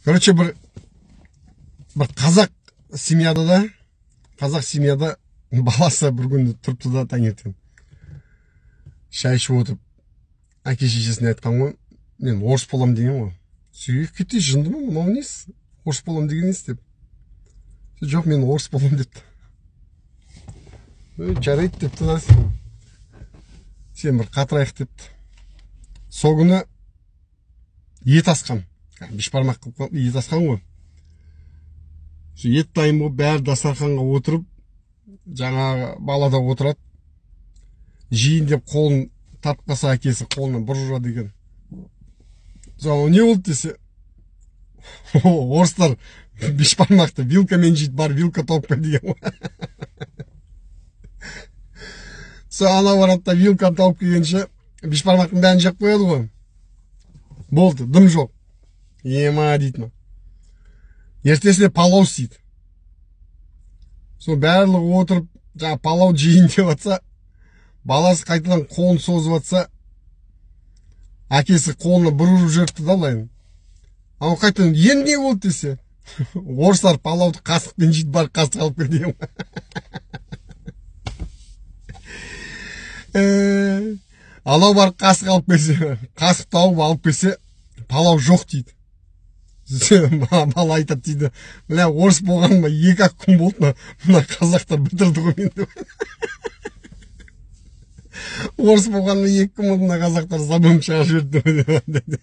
Короче, бір қазақ семьяда да, қазақ семьяда баласы бір күні тұрыпты да таңертең шай ішіп отырып әке шешесіне айтқан ғой, мен орыс болам деген ғой. Сүйек кетті, жынды ма мынау, несі орыс болам деген несі деп. Жоқ, мен орыс болам депті. Жарайды депті да, сен бір қатырайық депті. Сол күні ет асқан, бешбармақ қылып ет асқан ғой. Сол ет дайын болып, бәрі дастарханға отырып, жаңағы бала да отырады. Жейін деп қолын тартып қалса, әкесі қолынан бір ұрады екен. Сол не болды десе, орыстар бешбармақты вилкамен жейді, бар вилка тауып кел деген ғой. Сол ана барады да вилканы тауып келгенше бешбармақтың бәрін жеп қояды ғой. Болды, дым жоқ. Ема дейді. Ертесіне палау істейді. Сол барлығы отырып, жаңа палау жейін деп жатса, баласы қайтадан қолын созып жатса, әкесі қолына бір ұрып жіберіпті да былай. Ал қайтадан енді не болды десе, орыстар палауды қасықпен жейді, бар қасық алып кел деген. Анау барып қасық алып келсе, қасық тауып алып келсе, палау жоқ дейді. Бала айтады дейді, мына орыс болғаныма 2-ақ күн болды, мына қазақтар бітірді ғой мені. Орыс болғаныма 2 күн болды, мына қазақтар забым шығарып жіберді.